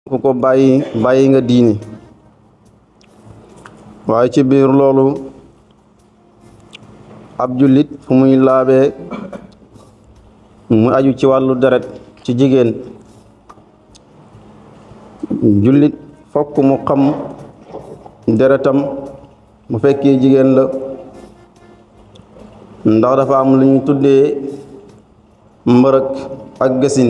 ku ko bàyyi nga diine waaye ci biir loolu ab jullit fu muy laabee mu aju ci wàllu deret ci jigéen jullit fokk mu xam deretam mu fekkee jigéen la ndax dafa am lu ñu tuddee mbërëg ak gësin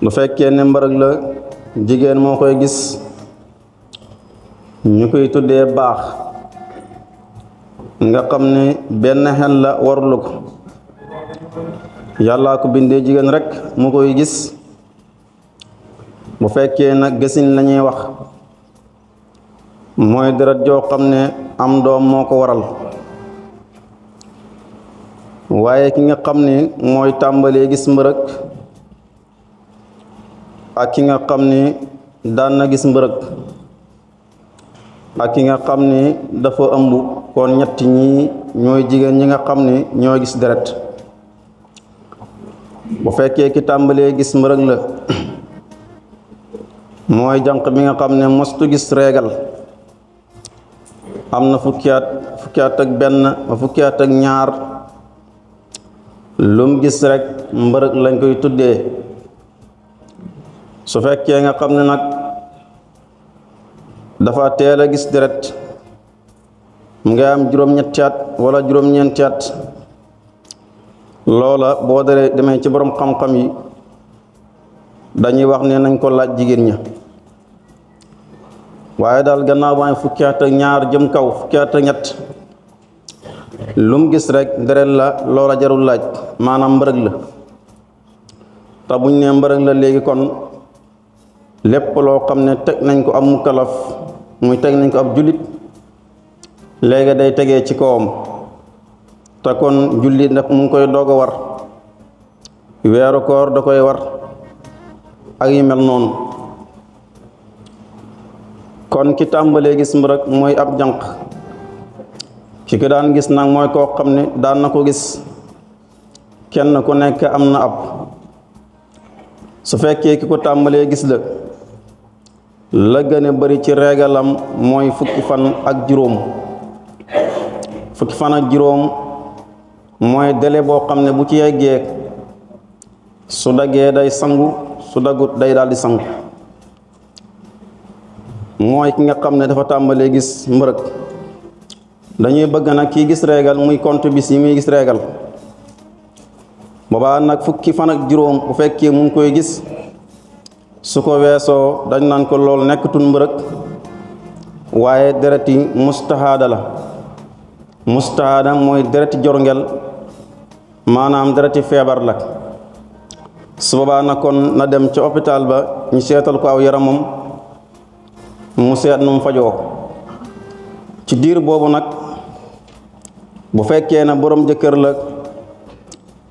bu fekkee ne mbërëg la jigéen moo koy gis ñu koy tuddee baax nga xam ne benn xel la warlu ko yàllaa ko bindee jigéen rekk mu koy gis bu fekkee nag gësin lañuy wax mooy deret joo xam ne am doom moo ko waral waaye ki nga xam ne mooy tàmbalee gis mbërëg ak ki nga xam ne daan na gis mbërëg ak ki nga xam ne dafa ëmb kon ñett ñi ñooy jigéen ñi nga xam ne ñoo gis deret bu fekkee ki tàmbalee gis mbërëg la mooy jànq bi nga xam ne mostu gis reegal am na fukki at ak benn ba fukki at ak ñaar lum gis rek mbërëg lañ koy tuddee su fekkee nga xam ne nag dafa teel a gis deret mu ngi am juróom-ñetti at wala juróom-ñeenti at loola boo demee ci borom xam-xam yi dañuy wax ne nañ ko laaj jigéen ña waaye daal gannaaw ba fukki at ak ñaar jëm kaw fukki at ak ñett lum gis rek deret la loola jarul laaj maanaam mbërëg la te buñ ne mbërëg la léegi kon lépp loo xam ne teg nañ ko ab mukallaf muy teg nañ ko ab jullit léegi day tegee ci kawam te kon jullit nag mu ngi koy doog a war weeru koor da koy war ak yu mel noonu kon ki tàmbalee gis mbërëg mooy ab jànq ki ko daan gis nag mooy koo xam ne daan na ko gis kenn ku nekk am na ab su fekkee ki ko tàmbalee gis la gën a bari ci reegalam mooy fukki fan ak juróom mooy délai boo xam ne bu ci yeggee su daggee day sangu su daggut day daal di sangu mooy ki nga xam ne dafa tàmbalee gis mbërëg dañuy bëgg nag kii gis reegal muy compte bis yi muy gis reegal boobaa nag fukki fan ak juróom bu fekkee mu ngi koy gis su ko weesoo dañ naan ko lool nekkatul mbërëg waaye dereti mustahaada la mustahaada mooy dereti jorngel maanaam dereti feebar la su boobaa nag kon na dem ca hôpital ba ñu seetal ko aw yaramam mu seet nu mu fajoo ci diir boobu nag bu fekkee na borom jëkkër la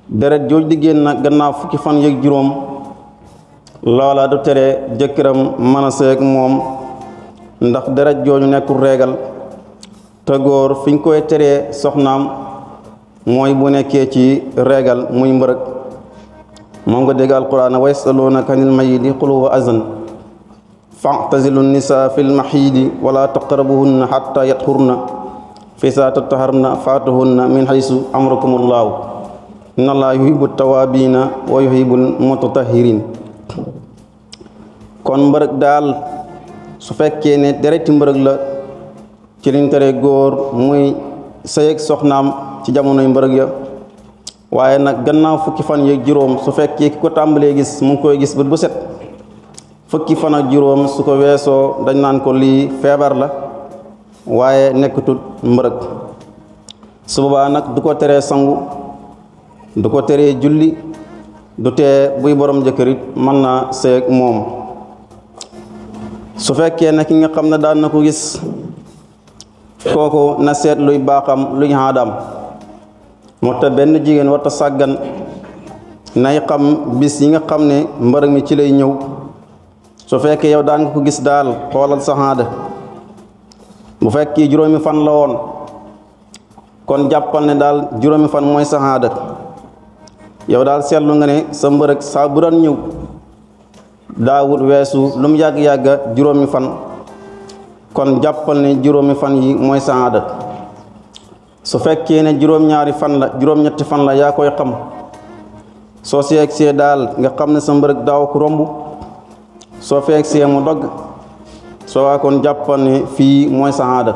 deret jooj di génn nag gannaaw fukki fan yëg juróom loola du tere jëkkëram mën a seeg moom ndax deret jooju nekkul reegal te góor fi ñu koy teree soxnaam mooy bu nekkee ci reegal muy mbërëg moom nga dégg alquran wa yasaluunaka anil mahiidi qul huwa azan fa'tazilu nisaa fil mahiidi wala taqrabuhunna hatta yathurna fa izaa tatahharna faatuhunna min haysu amarakumullahu inna allaha yuhibbu tawaabiina wa yuhibbul mutatahhirin kon mbërëg daal su fekkee ne dereti mbërëg la ci liñ tere góor muy sëy ak soxnaam ci jamonoy mbërëg ya waaye nag gannaaw fukki fan yeeg juróom su fekkee ki ko tàmbalee gis mu ngi koy gis bët bu set fukki fan ak juróom su ko weesoo dañ naan ko lii feebar la waaye nekkatut mbërëg su boobaa nag du ko teree sangu du ko teree julli du tee buy borom jëkkërit mën na seeg moom su fekkee ne ki nga xam ne daan na ko gis kooku na seet luy baaxam luy aadam moo tax benn jigéen warta sàggan nay xam bis yi nga xam ne mbërëg mi ci lay ñëw su fekkee yow daan nga ko gis daal xoolal sa aada bu fekkee juróomi fan la woon kon jàppal ne daal juróomi fan mooy sa aada yow daal seetlu nga ne sa mbërëg saa bu daan ñëw daawut weesu lu mu yàgg-yàgga juróomi fan kon jàppal ne juróomi fan yi mooy sa aada su fekkee ne juróom-ñaari fan la juróom-ñetti fan la yaa koy xam soo si egsee daal nga xam ne sa mbërëg daaw ko romb soo fi egsee mu dogg soo waa kon jàppal ne fii mooy sa aada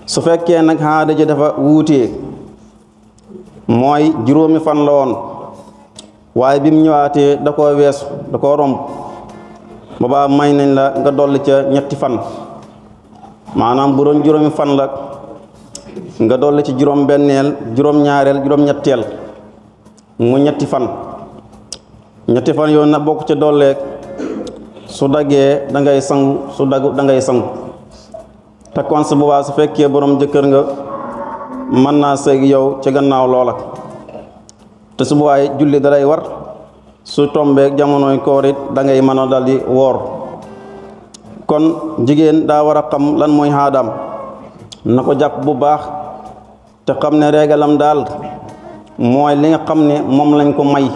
su fekkee nag aada ji dafa wuutee mooy juróomi fan la woon waaye bi mu ñëwaatee da koo weesu da koo romb boobaa may nañ la nga dolli ca ñetti fan maanaam bu doon juróomi fan la nga dolli ci juróom benneel juróom ñaareel juróom ñetteel mu ñetti fan yooyu na bokk ca dolleek su daggee da ngay sangu su daggu da ngay sangu te kon su boobaa su fekkee borom jëkkër nga mën naa sëy yow ca gannaaw loola te su boobaa julli dalay war su tombeek jamonoy koor it da ngay mën a daldi woor kon jigéen daa war a xam lan mooy aadaam na ko jàpp bu baax te xam ne régalam daal mooy li nga xam ne moom lañ ko may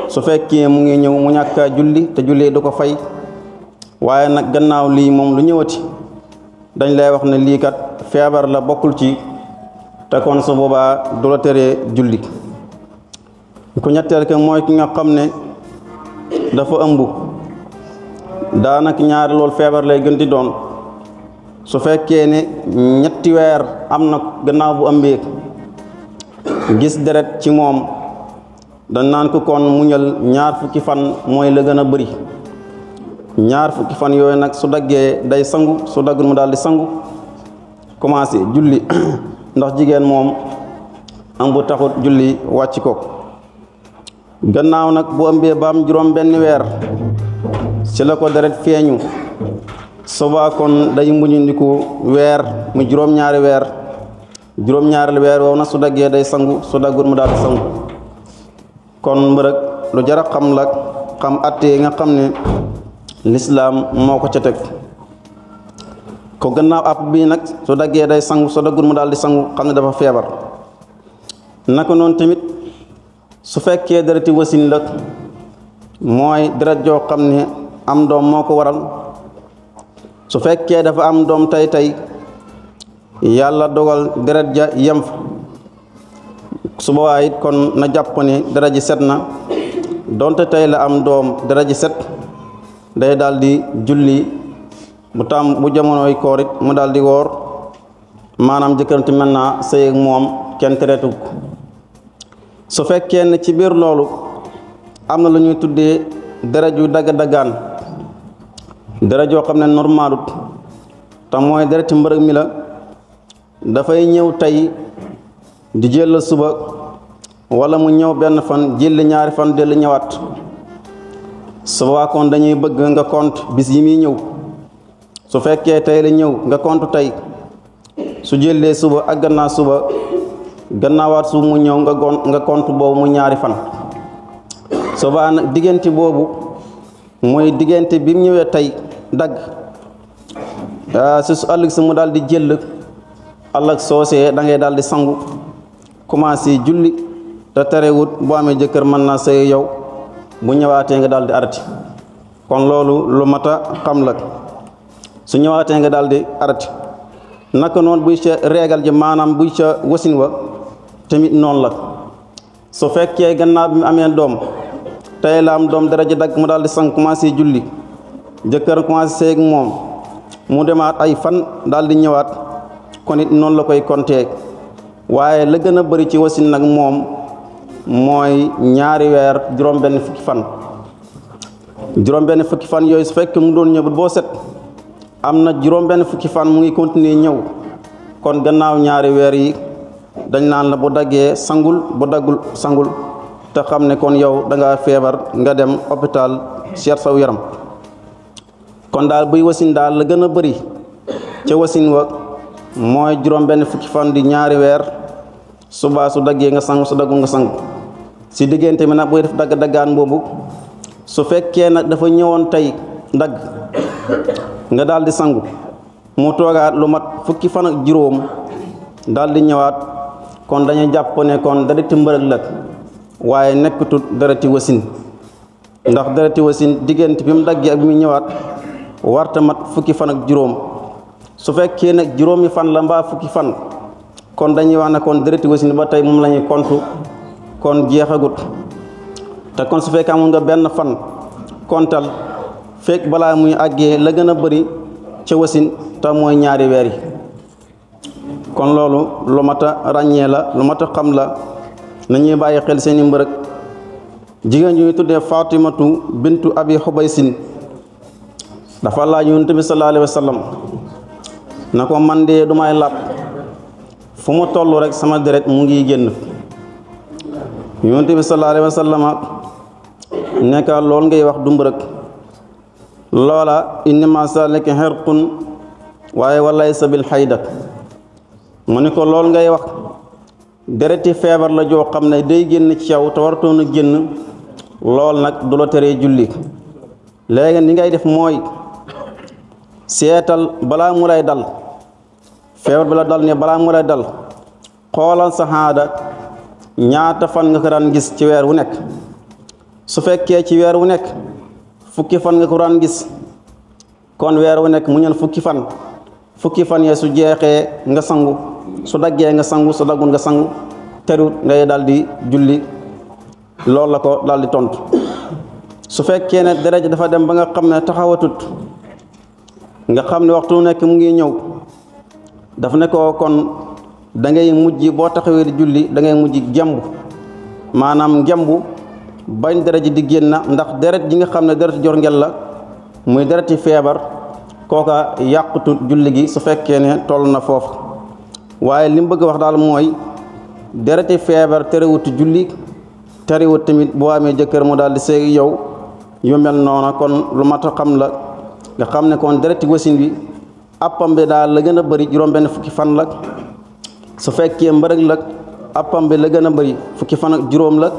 su fekkee mu ngi ñëw mu ñàkk a julli te julli du ko fay waaye nag gannaaw lii moom lu ñëwati dañ lay wax ne lii kat feebar la bokkul ci te kon su boobaa du la teree julli ku ñetteel ke mooy ki nga xam ne dafa ëmb daanaka ñaari loolu feebar lay gën di doon su fekkee ne ñetti weer am na gannaaw bu ëmbee gis deret ci moom dañ naan ko kon muñal ñaar fukki fan mooy la gën a bëri ñaar fukki fan yooyu nag su daggee day sangu su daggul mu daal di sangu commencé julli ndax jigéen moom ëmb taxut julli wàcc ko gannaaw nag bu ëmbee ba am juróom benn weer ci la ko deret feeñu subaa kon day mujjandiku weer mu juróom-ñaari weer juróom-ñaari weer wow na su daggee day sangu su daggut mu daal di sangu kon mbërëg lu jar a xam la xam atte yi nga xam ne lislaam moo ko ca teg ko gannaaw app bii nag su daggee day sangu su daggut mu daal di sangu xam ne dafa feebar naka noonu tamit su fekkee dereti wasin la mooy deret joo xam ne am doom moo ko waral su fekkee dafa am doom tey yàlla dogal deret ja yem fa su boobaa it kon na jàpp ne deret ji set na donte tey la am doom deret ji set day daal di julli bu jamonoy koor it mu daal di woor maanaam jëkkëranti mën naa sëy ak moom kenn tereetu ko su fekkee ne ci biir loolu am na lu ñuy tuddee deret ju daggaan deret joo xam ne normalut te mooy dereti mbërëg mi la dafay ñëw tey di jël suba wala mu ñëw benn fan jël ñaari fan dellu ñëwaat suba kon dañuy bëgg nga compte bis yi muy ñëw su fekkee tey la ñëw nga compte tey su jëlee suba ak gannaaw suba gannaawaat su mu ñëw nga compte boobu mu ñaari fan suba nag diggante boobu mooy diggante bi mu ñëwee tey dagg su ëllëg si mu daal di jël ëllëg soosee da ngay daal di sangu commencé julli te terewut boo amee jëkkër mën naa sëy yow bu ñëwaatee nga daal di arati kon loolu lu mat a xam la su ñëwaatee nga daal di arati naka noonu buy ca réegal ji maanaam buy ca wasin wa tamit noonu la su fekkee gannaaw bi mu amee doom tey la am doom dara ji dagg mu daal di sang commencé julli jëkkër commencé sëy ak moom mu demaat ay fan daal di ñëwaat kon it noonu la koy compter waaye la gën a bëri ci wasin nag moom mooy ñaari weer juróom-benn fukki fan juróom-benn fukki fan yooyu su fekkee mu doon ñëw boo set am na juróom-benn fukki fan mu ngi continuer ñëw kon gannaaw ñaari weer yi dañ naan la bu daggee sangul bu daggul sangul te xam ne kon yow da ngaa feebar nga dem hôpital seet saw yaram kon daal buy wasin daal la gën a bëri ca wasin wa mooy juróom-benn fukki fan di ñaari weer subaa su daggee nga sangu su daggul nga sangu si diggante mi nag buy def daggaan boobu su fekkee nag dafa ñëwoon tey dagg nga daal di sangu mu toogaat lu mat fukki fan ak juróom daal di ñëwaat kon dañuy jàpp ne kon dereti mbërëg la waaye nekkatut dereti wasin kon su boobaa ndax dereti wasin diggante bi mu daggee ak bi mu ñëwaat warta mat fukki fan ak juróom su fekkee nag juróomi fan la mbaa fukki fan kon dañuy wax ne kon dereti wasin ba tey moom la ñuy kontu kon jeexagut te kon su fekkee amoon nga benn fan kontal fekk balaa muy àggee la gën a bëri ca wasin te mooy ñaari weer yi kon loolu lu mat a ràññee la lu mat a xam la nañuy bàyyi xel seeni mbërëg jigéen ñuy tuddee Fatimatu bintu Abi Xubaysin dafa laaj Yonent bi sallallahu alayhi wa sallam na ko man de du may làpp fu mu toll rek sama deret mu ngi génn Yonent bi sallallahu alayhi wa sallam nekka lool ngay wax du mbërëg loola innama zalika xerqun waaye walaysa bil xayda mu ni ko lool ngay wax dereti feebar la joo xam ne day génn ci yow te waratoon a génn lool nag du la teree julli léegi ni ngay def mooy seetal balaa mu lay dal feebar bi la dal ne balaa mu lay dal xoolal sa aada ñaata fan nga ko daan gis ci weer wu nekk su fekkee ci weer wu nekk fukki fan nga ko daan gis kon weer wu nekk mu ñëw fukki fan yee su jeexee nga sangu su daggee nga sangu su daggul nga sangu terut ngay dal di julli loolu la ko dal di tontu su fekkee ne deret dafa dem ba nga xam ne taxawatut nga xam ne waxtu nekk mu ngi ñëw daf ne ko kon da ngay mujj boo taxawee di julli da ngay mujj gembu maanaam gembu bañ deret ji di génn ndax deret ji nga xam ne deret jor ngel la muy dereti feebar kooka yàqutu julli gi su fekkee ne toll na foofu waaye li mu bëgg wax daal mooy dereti feebar terewut julli terewut tamit boo amee jëkkër mu daal di seeg yow yu mel noona kon lu mat a xam la nga xam ne kon dereti wasin bi appam bi daal la gën a bëri juróom benn fukki fan la su fekkee mbërëg la appam bi la gën a bëri fukki fan ak juróom la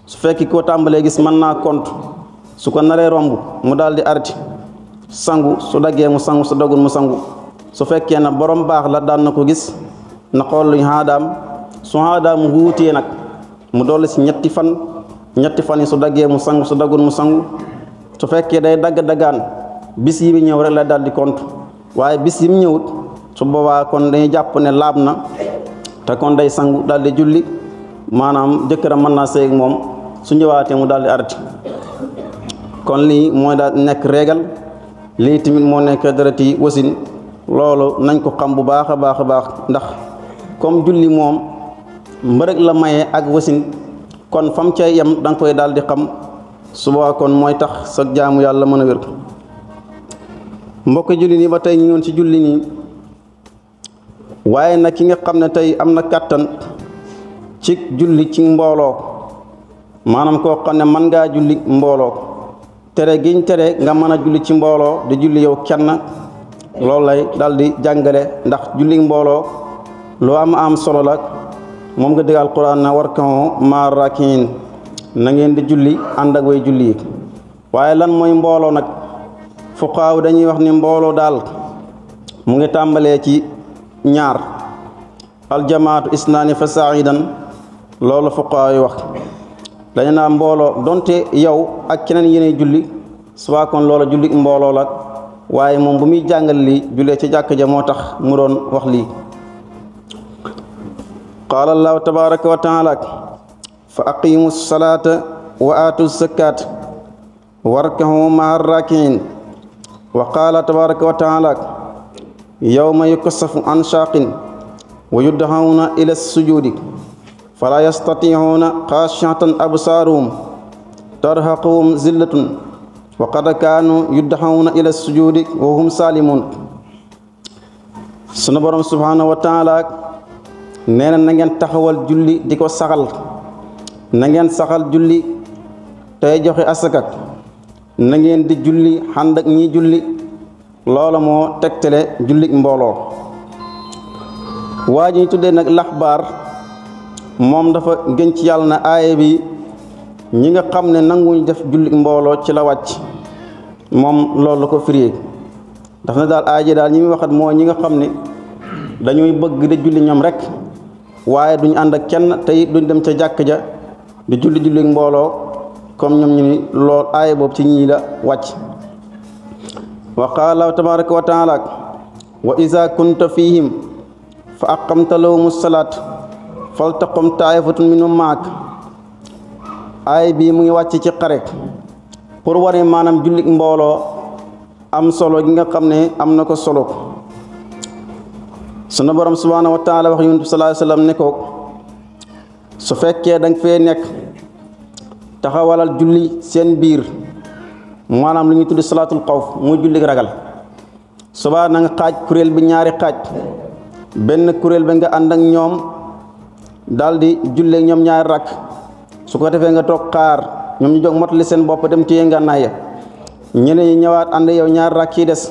su fekkee koo tàmbalee gis mën naa kont su ko naree romb mu daal di arti sangu su daggee mu sangu su daggul mu sangu su fekkee na borom baax la daan na ko gis na xool luñ xaadaam su xaadaam wuutee nag mu dolli si ñetti fan yi su daggee mu sangu su daggul mu sangu su fekkee day dagg-daggaan bis yi bi ñëw rek la daal di kont waaye bis yi mu ñëwut su boobaa kon dañuy jàpp ne laab na te kon day sangu daal di julli maanaam jëkkëram mën naa seeg moom su ñëwaatee mu daal di arti kon lii mooy daal nekk régal lii tamit moo nekk dereti wasin loolu nañ ko xam bu baax a baax a baax ndax comme julli moom mbërëg la maye ak wasin kon fam cay yem da nga koy daal di xam suba kon mooy tax sa jaamu yàlla mën a wér mbokk julli nii ba tey ñu ngi woon ci julli nii waaye nag ki nga xam ne tey am na kàttan ci julli ci mbooloo maanaam koo xam ne mën ngaa julli mbooloo tere giñ tere nga mën a julli ci mbooloo di julli yow kenn loolu lay dal di jàngale ndax julli mbooloo lu am solo la moom nga dégg alquran na warka'u ma'a raakiin na ngeen di julli ànd ak way julli yi waaye lan mooy mbooloo nag fuqaaw dañuy wax ni mbooloo daal mu ngi tàmbalee ci ñaar aljamaatu isnaani fa saidan loolu fuqaaw yi wax dañu naa mbooloo donte yow ak keneen yéenay julli suba kon loola julli mbooloo la waaye moom bu muy jàngal lii jullee ci jàkk ja moo tax mu doon wax lii qaala allahu tabaraka wa taala fa aqimu salata wa aatu zakat warkahu maa rakiin wa qaala tabaraka wa taala yawma yukassafu an shaaqin wa yud'awna ila sujudi fala yastati'una khashi'atan absaruhum tarhaquhum zillatun wa qad kaanu yud'awna ila sujudi wa hum salimun sunu borom subhanahu wa taala nee na ngeen taxawal julli di ko saxal na ngeen saxal julli tey joxe asaka na ngeen di julli ànd ak ñi julli loola moo tegtale julli mbooloo waa ji ñu tuddee nag laxbaar moom dafa gën ci yàlla na aaya bi ñi nga xam ne nanguñ def julli mbooloo ci la wàcc moom loolu la ko firee daf na daal aaya ji daal ñi muy waxat moo ñi nga xam ne dañuy bëgg di julli ñoom rek waaye duñ ànd ak kenn tey duñ dem ca jàkk ja di julli mbooloo comme ñoom ñu ni lool aaya boobu ci ñii la wàcc wa qaala tabaraka wa taala wa iza kunta fihim fa aqamta lahumu salaat faltaqum taifatun minhum maak aaya bii mu ngi wàcc ci xare pour wane maanaam jullit mbooloo am solo gi nga xam ne am na ko solo sunu borom subhaanahu wa taala wax yonent bi sallallahu alayhi wa sallam ne ko su fekkee danga fee nekk taxawalal julli seen biir maanaam lu ñuy tudd salaatul xawf muy julli ragal subaa na nga xaaj kuréel bi ñaari xaaj benn kuréel bi nga ànd ak ñoom daldi julli ñoom ñaari rakk su ko defee nga toog xaar ñoom ñu jóg motali seen bopp dem téye ngànnaay ya ñeneen ñi ñëwaat ànd yow ñaari rakk yi des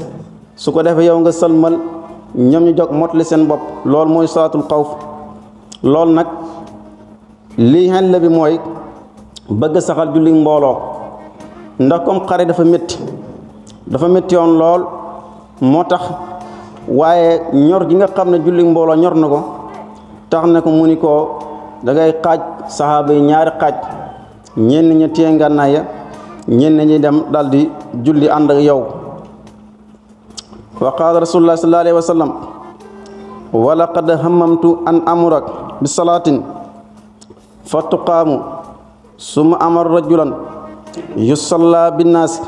su ko defee yow nga sëlmal ñoom ñu jóg motali seen bopp loolu mooy salaatul xawf loolu nag lii xel la bi mooy bëgg saxal julli mbooloo ndax comme xare dafa métti yoon lool moo tax waaye ñor gi nga xam ne julli mbooloo ñor na ko tax na ko mu ni ko da ngay xaaj saxaaba yi ñaari xaaj ñenn ñi téye ngànnaay ya ñenn ñi dem daldi julli ànd ak yow wa qaala rasulullah sallallahu alayhi wa sallam wa laqad hammamtu an amurak bi salaatin fa tuqaamu summa amar rajulan yusalla binnaasi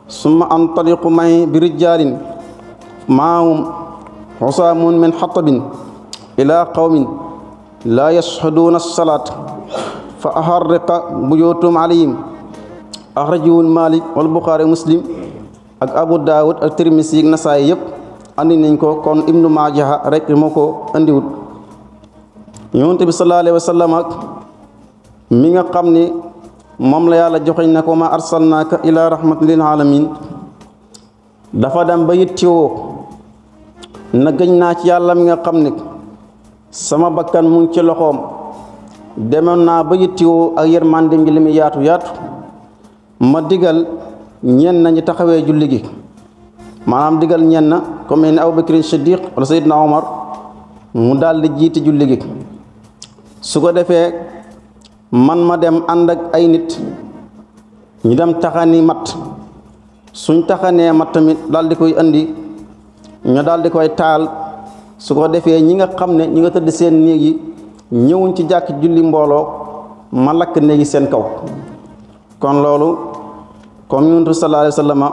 summa antaliqu may bi rijaalin maahum xusaamun min xatabin ila qawmin laa yashhaduuna salaat fa aharriqa buyuutum alayhim axrajahu Maalik wal Buxaari Muslim ak Abu Daawud ak Tirmisi ak Nasaayi yëpp andi nañ ko kon Ibnu Maaja rek moo ko andiwut Yonent bi sallallahu alayhi wa sallam ak mi nga xam ni moom la yàlla joxeñ na ko ma arsalnaaka ila rahmatan lil alamin dafa dem ba yittewoo na gëñ naa ci yàlla mi nga xam ne sama bakkan mu ngi ci loxoom demoon naa ba yittewoo ak yërmande ngi li mu yaatu yaatu ma digal ñenn ñi taxawee julli gi maanaam digal ñenn comme ni Abubakar Siddiq wala Seydina Omar mu daal di jiiti julli gi su ko defee man ma dem ànd ak ay nit ñu dem taxani mat suñ taxanee mat tamit daal di koy andi ñu daal di koy taal su ko defee ñi nga xam ne ñi nga tëdd seen néeg yi ñëwuñ ci jàkk julli mbooloo ma lakk néegi seen kaw kon loolu comme Yonent bi sallallahu alayhi wa sallam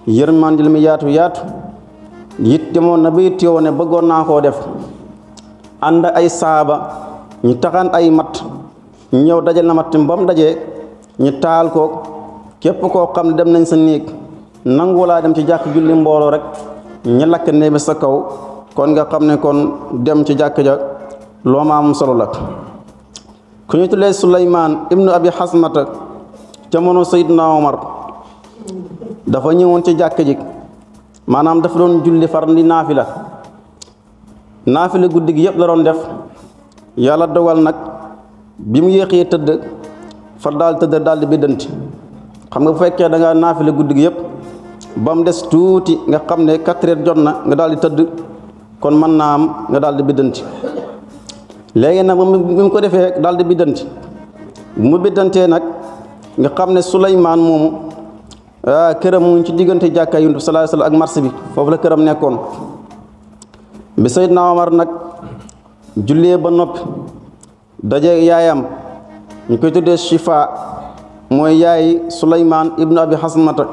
yërmande li mu yaatu yaatu it demoon na ba yittewoo ne bëggoon naa koo def ànd ay saaba ñu taxan ay mat ñëw dajal na matt ba mu dajee ñu taal ko képp koo xam ne dem nañ sa néeg nangu laa dem ci jàkk julli mbooloo rek ñu lakk néeg bi sa kaw kon nga xam ne kon dem ci jàkk ja loo ma am solo la ku ñu tuddee Suleymaan ibnu Abi Hasmata jamono Seydina Omar dafa ñëwoon ci jàkk ji maanaam dafa doon julli far di naafila guddi gi yëpp la doon def yàlla dogal nag bi mu yéexee tëdd far daal tëdd daal di biddanti xam nga bu fekkee da nga naafila guddi gi yëpp ba mu des tuuti nga xam ne 4 heures jot na nga daal di tëdd kon mën naa am nga daal di biddanti léegi nag bi mu ko defee daal di biddanti bu mu biddantee nag nga xam ne Suleymaan moomu këram mu ngi ci diggante jàkkaay Yonent bi sallallahu alayhi wa sallam ak marché bi foofu la këram nekkoon bi Seydina Omar nag jullee ba noppi daje yaayam ñu koy tuddee Shifa mooy yaay Suleymaan ibnu Abi Hasmata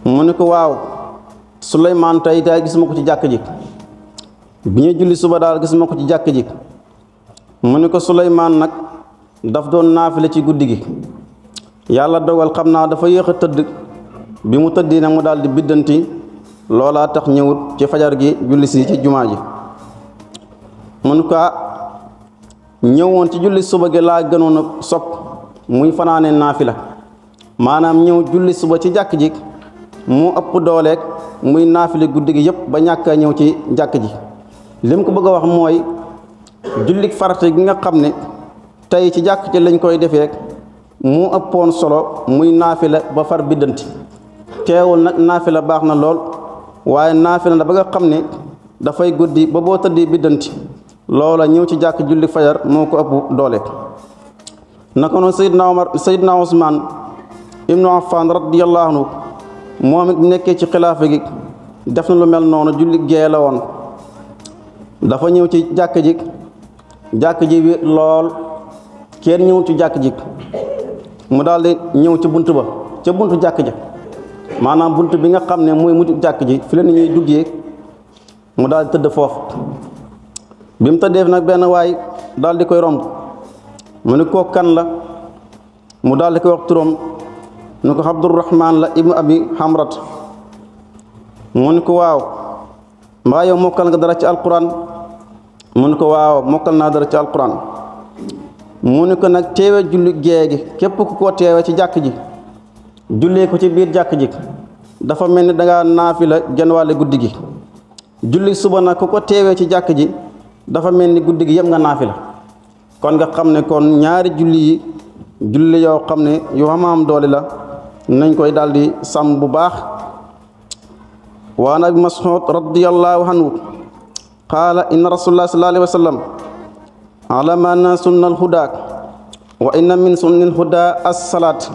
mu ne ko waaw Suleymaan tey gisuma ko ci jàkk ji bi ñuy julli suba daal gisuma ko ci jàkk ji mu ne ko Suleymaan nag daf doon naafile ci guddi gi yàlla dogal xam naa dafa yéex a tëdd bi mu tëddi nag mu daal di biddanti loolaa tax ñëwut ci fajar gi julli si ci jumaa ji mu ne ko ñëwoon ci julli suba gi laa gënoon a sopp muy fanaane naafila maanaam ñëw julli suba ci jàkk ji mu ëpp dooleeg muy naafile guddi gi yëpp ba ñàkk a ñëw ci jàkk ji li mu ko bëgg a wax mooy julli farata gi nga xam ne tey ci jàkk ci lañ koy defee mu ëppoon solo muy naafila ba far biddanti teewul nag naafila baax na lool waaye naafila na ba nga xam ne dafay guddi ba boo tëddee biddanti loola ñëw ci jàkk julli fajar moo ko ëpp doole naka noonu Seydina Usmaan ibnu Affan radiyallahu anhu moom it nekkee ci xilaafa gi def na lu mel noonu. julli gee la woon, dafa ñëw ci jàkk ji wéet lool, kenn ñëw ci jàkk ji, mu daal di ñëw ci bunt ba, ca buntu jàkk ja, maanaam bunt bi nga xam ne mooy mujj jàkk ji fi la ñuy duggee, mu daal di tëdd foofu. bi mu tëddee nag benn waay daal di koy romb, mu ne koo kan la, mu daal di koy wax turam, nu ko Abdurrahman la ibnu abi Hamrat. mu ne ko waaw, mbaa yow mokkal nga dara ci alquran? mu ne ko waaw, mokkal naa dara ci alquran. mu ne ko nag teewe julli gee gi képp ku ko teewe ci jàkk ji, jullee ko ci biir jàkk ji, dafa mel ni dangaa naafila genn wàlle guddi gi. julli suba nag ku ko teewee ci jàkk ji, dafa mel ni guddi gi yëpp nga naafila. kon nga xam ne kon ñaari julli yi julli yoo xam ne yu am doole la, nañ koy daldi sàmm bu baax. wa an abi Mas'ud radiyallahu anhu qaala inna rasulullah sallallahu alayhi wa sallam alamana sunna alhuda wa inna min sunni alhuda as-salat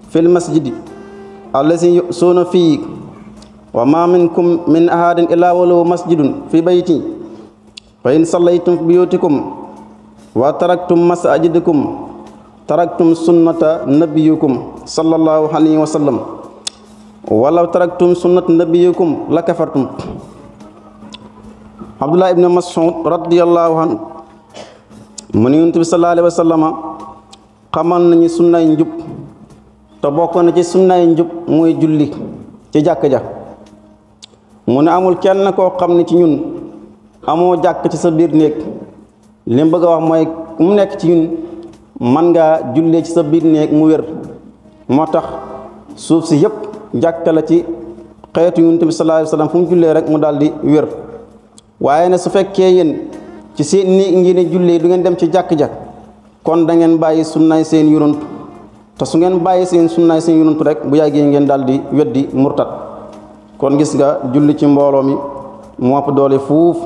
fi lmasjidi allazi yusuuna fii wa ma minkum min ahadin illa walahu masjidun fi bayti fa in sallaytum fi buyutikum wa taraktum masajidakum taraktum sunnata nabiyyikum sallallahu alayhi wa sallam walaw taraktum sunnata nabiyyikum la kafartum. Abdullah ibn Mas'ud radiyallahu anhu mu ne Yonent bi sallallahu alayhi wa sallama xamal nañu sunnay njub, te bokk na ci sunnay njub mooy julli ci jàkk ja. mu ne amul kenn koo xam ne ci ñun amoo jàkk ci sa biir néeg. li mu bëgg a wax mooy mu nekk ci ñun man ngaa jullee ci sa biir néeg mu wér. moo tax suuf si yëpp jàkka la ci xeetu Yonent bi sallallahu alayhi wa sallam fu mu jullee rek mu daal di wér. waaye ne su fekkee yéen ci seen néeg ngeen jullee du ngeen dem ci jàkk ja, kon da ngeen bàyyi sunnaay seen Yonent, te su ngeen bàyyi seen sunnaay seen Yonent rek bu yàggee ngeen daal di weddi murtad. kon gis nga julli ci mbooloo mi moo ëpp doole fuuf.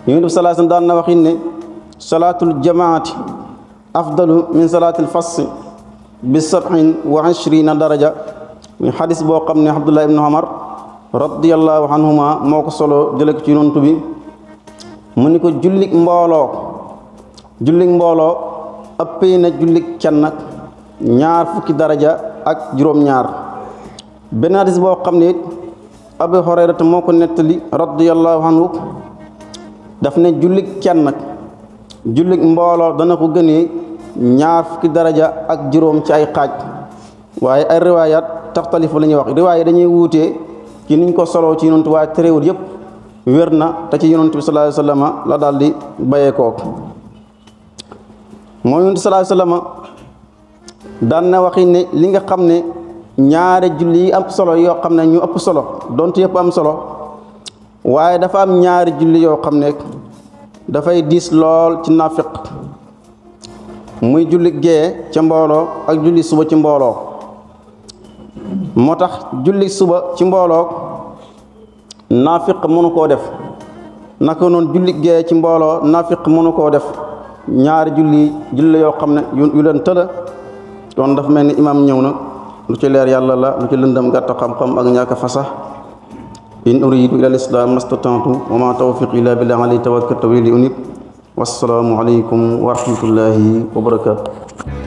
Yonent bi sallallahu alayhi wa sallam daan na waxin ne salaatul jamaati afdalu min salaatil fasl bi 27 daraja. ñu xadis boo xam ne Abdullah ibn Umar radiyallahu anhuma moo ko solo jële ko ci Yonent bi. mu ni ko jullik mbooloo ëppee na jullik kenn 20 daraja ak juróom-ñaar. benn hadis boo xam ne it Abu Hurayrata moo ko nettali radiyallahu anhu, daf ne jullik kenn jullik mbooloo dana ko gënee 20 daraja ak juróom ci ay xaaj. waaye ay riwaayaat taxtalifu la ñuy wax, riwaaya dañuy wuutee ci niñ ko soloo ci Yonent, waaye terewul yëpp wér na te ci Yonent bi sallallahu alayhi wa sallam la daal di bayee kook. moo Yonent bi sallallahu alayhi wa sallam daan na waxi ne li nga xam ne ñaari julli yi am solo yoo xam ne ñu ëpp solo donte yëpp am solo, waaye dafa am ñaari julli yoo xam ne dafay diis lool ci naafiq, muy julli gee ca mbooloo ak julli suba ci mbooloo. moo tax julli suba ci mbooloo naafiq mënu koo def, naka noonu julli gee ci mbooloo naafiq mënu koo def. ñaari julli yoo xam ne yu leen tëla. kon dafa mel ni imaam ñëw na, lu ci leer yàlla la, lu ci lëndëm gàtt xam-xam ak ñàkk fasax. in uridu ila al-islam mastata'tu wa ma tawfiqi illa billah alayhi tawakkaltu wa ilayhi unib. wassalaamu alaykum wa rahmatullahi wa barakatuh.